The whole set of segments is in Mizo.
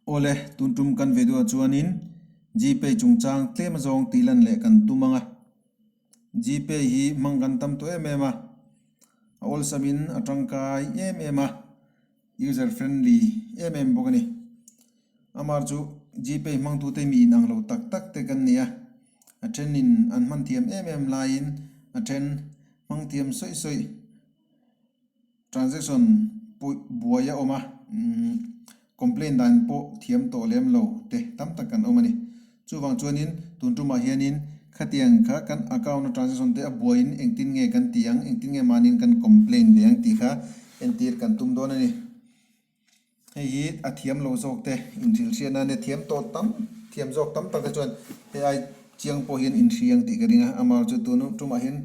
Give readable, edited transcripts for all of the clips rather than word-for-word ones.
Awle, tun tum kan video chuanin Gpay chungchang tlem azawng tih lan leh kan tum ang a. Gpay hi hmang kan tam tawh em em a, a awlsamin a tangkai em em a, user friendly em em bawk a ni. Amar chu Gpay hmangtute mi inang lo tak tak te kan ni a, a thenin an hman thiam em em laiin a then hmang thiam sawi sawi. Transaction buai a awm a, complaint dan pawh thiam tawh lem lo te tam tak kan awm a ni. Chuvang chuanin tun tumah hianin khatiang kha kan account a transaction te a buaiin engtin nge kan tih ang, engtin nge mahniin kan complaint ve ang tih kha entir kan tum dawn a ni. Hei hi a thiam lo zawk te inhrilh hriat nan nia thiam tawh tam thiam zawk tam tak te chuan hei ai chiang pawh hian inhri ang tih ka ring a, amaherawhchu chu tun tumah hian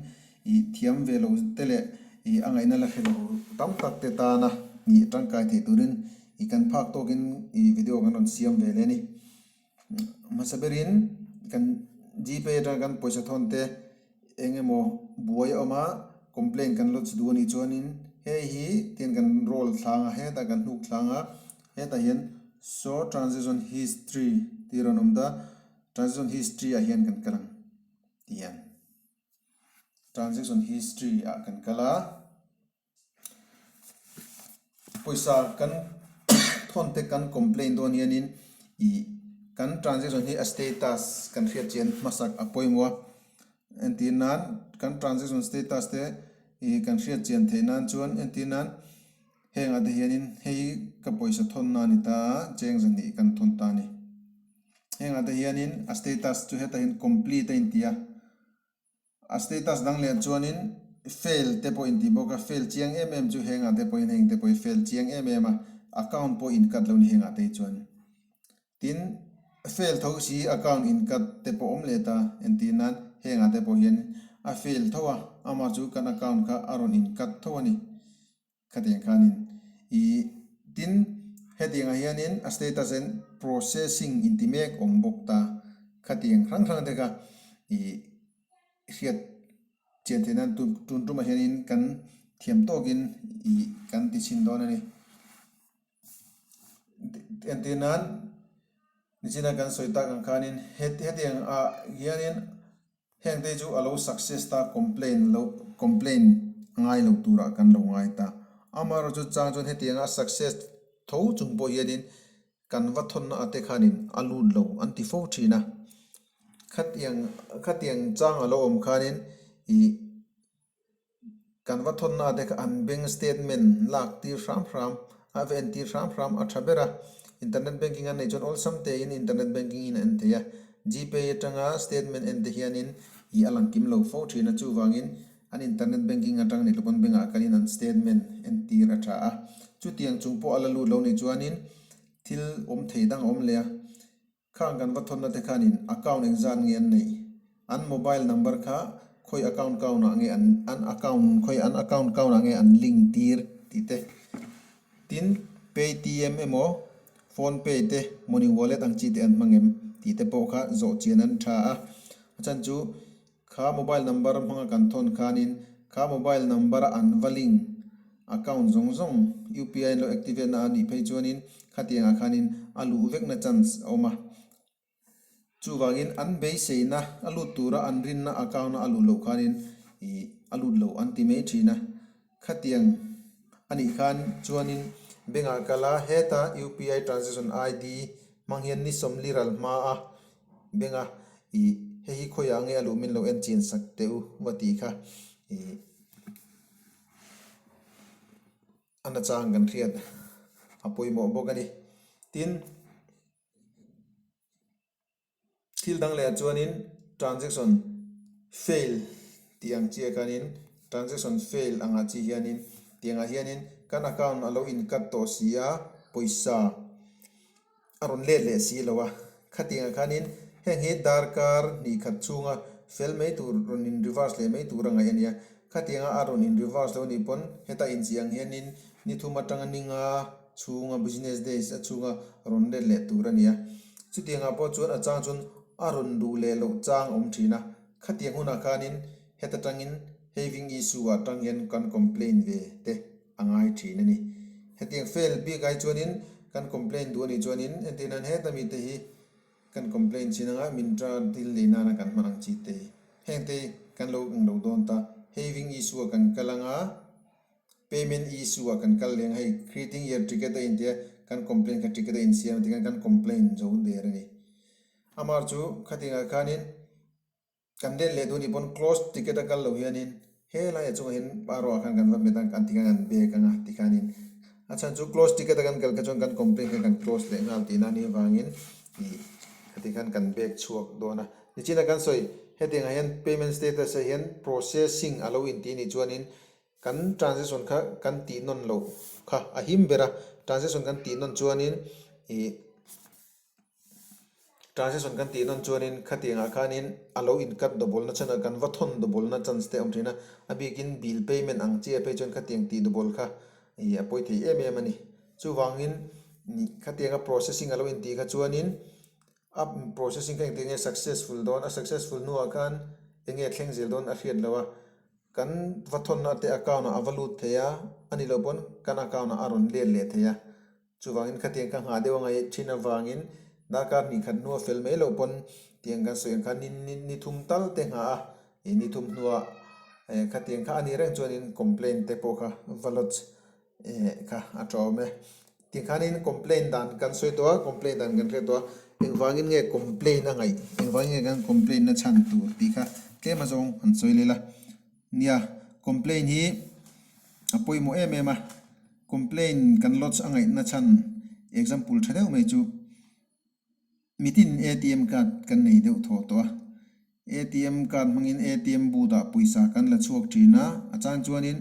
ih thiam ve lo te leh ih a ngaihna la hre lo tam tak te tana ih tangkai theih turin ih kan phak tawkin ih video kan rawn siam ve leh a ni. Hmasa berin kan Gpay atanga kan pawisa thawn te eng emaw buai a awm a, complaint kan lodge duh a nih chuanin hei hi tian kan roll thlang a, hetah kan hnuk thlang a, hetah hian show transaction history tih a rawn awm ta, transaction history ah hian kan kal ang ti hian transaction history ah kan kal a. Pawisa kan thawn te kan complaint dawn hianin ih kan transaction hi a status kan hriat chian hmasak a pawimawh a entir nan kan transaction status te ih kan hriat chian theih nan chuan entir nan heng ah te hianin hei ka pawisa thawn na a ni ta a cheng zahnih kan thawn ta a ni heng ah te hianin a status chu hetah hian complete a inti a. A status dang leh chuanin fail te pawh intih bawk a, fail chiang em em chu hengah te pawhin heng te pawh hi fail chiang em em a, account pawh in cut lo ni hengah te hi chuan. Tin, fail tho si account in cut te pawh awm leh ta, entir nan hengah te pawh hian a fail tho a, amah chu kan account kha a rawn in cut tho a ni. Khatiang khanin ih tin hetiangah hianin a status en processing inti mek awm bawk ta khatiang hrang hrang te kha ih hriat chian theih nan tun tumah hianin kan thiam tawkin ih kan ti chhin dawn a ni. Entir nan nichina kan sawi tak ang khanin hetiang ah hianin. Heng te chu a lo success ta complain lo complain a ngai lo turah kan lo ngai ta. Amaherawhchu chu chang chuan hetianga a success tho chung pawh hianin kan va thawnna ate khanin a lut lo an ti fo thin a. Khatiang khatiang chang a lo awm khanin ih Kan va thawnna te kha an bank statement lak tir hram hram a va en tir hram hram a tha ber a, internet banking an neih chuan awlsam tein internet banking in a en thei a, gpay atanga statement en te hianin ih a lang kim lo fo thin a, chuvangin an internet banking atang ni tluk an bank ah kalin an statement en tir a tha a, chutiang chung pawh a la lut lo nih chuanin thil awm thei dang a awm leh a. Khang kan va thawnna te khanin account engzat nge an neih? An mobile number kha khawi account count ah nge an an account khawi an account count ah nge an link tir tih te. Tin, Paytm emaw Phone pay te money wallet ang chi te an hmang em tih te pawh kha zawh chian an tha a. A chhan chu kha mobile number hmanga kan thawn khanin kha mobile number a an va link account zawng zawng UPI an lo activate na a nih phei chuanin khatiang ah khanin a luh vekna chance a awm a. Chuvangin an beiseina a lut tura an rinna account a a luh loh khanin ih a lut lo an ti mai thin a. Khatiang a nih khan chuanin bank ah kal a heta UPI transaction ID hmang hian ni sawmli ral hma a bank a ih hei hi khawiah nge a luh min lo en chian sak teh u va tih kha ih a nachang kan hriat a pawimawh bawk a ni. Tin. Thil dang leh ah chuanin transaction fail tih ang chiah khanin transaction fail angah chi hianin tiangah hianin kan account a lo in cut tawh si a pawisa a rawn let leh si lo a khatiangah khanin heng hi darkar hnih khat chhunga fel mai tur rawn in reverse leh mai tur a ngaih a nia khatianga a rawn in reverse lo anih pawn heta inchiang hianin ni thum atanga ninga chhunga business days a chhunga rawn let leh tur a ni a. Chutiangah pawh chuan a chang chuan a rawn duh leh loh chang a awm thin a. Khatiang hunah khanin heta tangin having issue ah tang hian kan complain ve te a ngai thin a ni. Hetiang fail bik ai chuanin. Kan complaint duh a nih chuanin entir nan heta mite hi kan complaint chin anga Myntra thil lei nana kan hman ang chi te hi. Heng te hi kan lo eng lo dawn ta. Having issue ah kan kal anga payment issue ah kan kal leh ang hei creating your ticket a intia kan complaint kha ticket a insiam a tikhan kan complaint zo der a ni. Amar chu khatingah khanin. Kan let leh duh nih pawn close ticket a kal lo hianin helai a chungah hian arrow ah khan kan va hmet a an ti khan kan bag anga ti khanin a chhan chu close ticket a kan kal kha chuan kan complaint kha kan close leh nghal tihna a nih avangin ih khati khan kan bag chhuak dawn a. Nichina kan sawi hetiang ah hian payment status ah hian processing a lo intih nih chuanin kan transaction kha kan tih nawn loh kha a him ber a, transaction kan tih nawn chuanin ih. Transaction kan tih nawn chuanin khatiangah khanin a lo incut double na chhan a, kan va thawn double na chance te a awm thin a, a bikin bill payment ang chiah phei chuan khatiang tih double kha ih a pawi thei em em a ni. Chuvangin khatianga processing a lo intih kha chuanin a processing kha engtin nge successful dawn, a successful hnuah khan eng nge thleng zel dawn a hriat loh a, kan va thawnna te account ah a va lut thei a, a ni loh pawn kan account ah a rawn let leh thei a. Chuvangin khatiang ka nghah deuh a ngaih thin avangin darkar hnih khat hnua fel mai loh pawn tiang kan sawi ang khan ni ni ni thum tal te nghah a, ih ni thum hnuah eh khatiang kha a nih reng chuanin complaint te pawh kha va lodge eh kha a tha awm e. Tiang khanin complaint dan kan sawi tawh a, complaint dan kan hriat tawh a, engvangin nge complaint a ngaih, engvangin nge kan complaint na chhan tur tih kha tlem azawng han sawi leh la. Nia, complaint hi a pawimawh em em a, complaint kan lodge a ngaihna chhan example tha deuh mai chu mitin atm card kan nei deuh thaw tawh a, atm card hmangin atm booth ah pawisa kan la chhuak thin a, a chang chuanin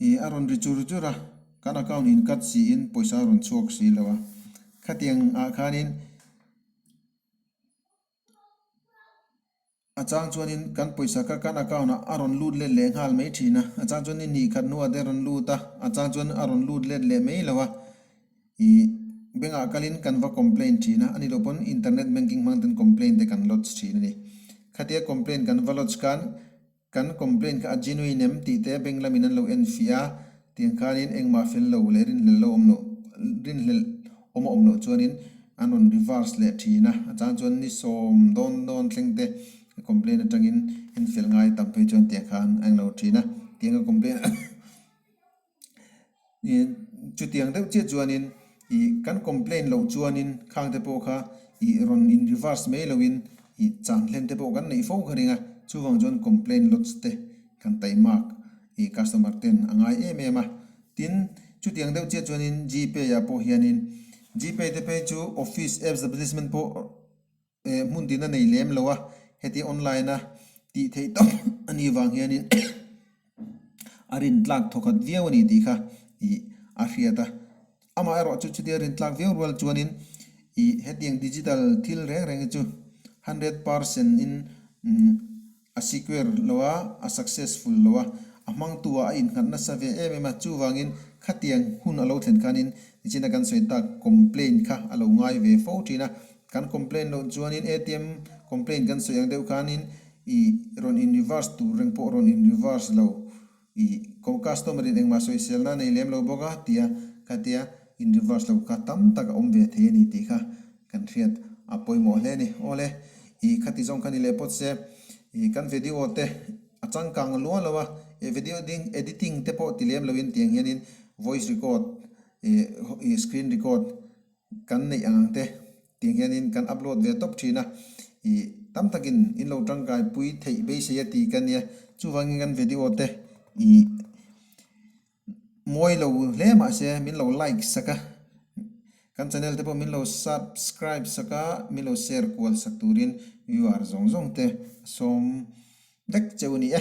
ih a rawn ri chur chur a, kan account in cut siin pawisa a rawn chhuak si lo a, khatiang ah khanin. A chang chuanin kan pawisa kha kan account ah a rawn lut let leh nghal mai thin a, a chang chuan ni hnih khat hnuah te a rawn lut a, a chang chuan a rawn lut let leh mai lo a, ih bank ah kalin kan va complaint thin a, ani lo pawn internet banking hmang ten complaint te kan lodge thin a ni. Khatia complaint kan va lodge khan Kan complaint kha a genuine em tih te bank lamin an lo en fiah a, tiang khanin engmah fel lo leh rinhlelh lo awm loh rinhlelh awm a awm loh chuanin an rawn reverse leh thin a, a chang chuan ni sawm dawn dawn thleng te complaint atangin en fel ngai tam phei chuan tiang khan a englo thin a, tianga complaint Ih chutiang deuh chiah chuanin ih kan complaint loh chuanin khang te pawh kha ih rawn in reverse mai loin ih chan hlen te pawh kan neih fo kha ring a, chuvang chuan complaint lots te kan taimak ih customer ten a ngai em em a. Tin, chutiang deuh chiah chuanin Gpay ah pawh hianin Gpay te phei chu office establishment pawh Eh hmun tin a nei lem lo a, heti online a tih theih tawp a nih vang hianin a rintlak thawkhat viau a ni tih kha ih a hriat a. Amaherawh chu chutia rintlak viau rual chuanin ih hetiang digital thil reng reng hi chu 100% in A secure lo a, a successful lo a, a hmangtu ah a innghat nasa ve em em a, chuvangin khatiang hun a lo thlen khanin nichina kan sawi tak complaint kha a lo ngai ve fo thin a, kan complaint loh chuanin atm complaint kan sawi ang deuh khanin i rawn in reverse tur reng pawh rawn in reverse lo i customer in engmah sawiselna a nei lem lo bawk a tia khatia in reverse lo kha tam tak a awm ve thei a ni tih kha Kan hriat a pawimawh hle a ni. Awle, i khati zawng kha ni leh pawt se, i kan video te a changkang luah lo a, i video ding editing te pawh ti lem loin tiang hianin voice record, i screen record kan neih ang ang te tiang hianin kan upload ve tawp thin a, i tam takin in lo tangkai pui theih beisei a ti ka nia, chuvangin kan video te i. Mawi lo hle mahse min lo like sak a, kan channel te pawh min lo subscribe sak a, min lo share kual sak turin viewer zawng zawng te a sawm vek cheu a ni e.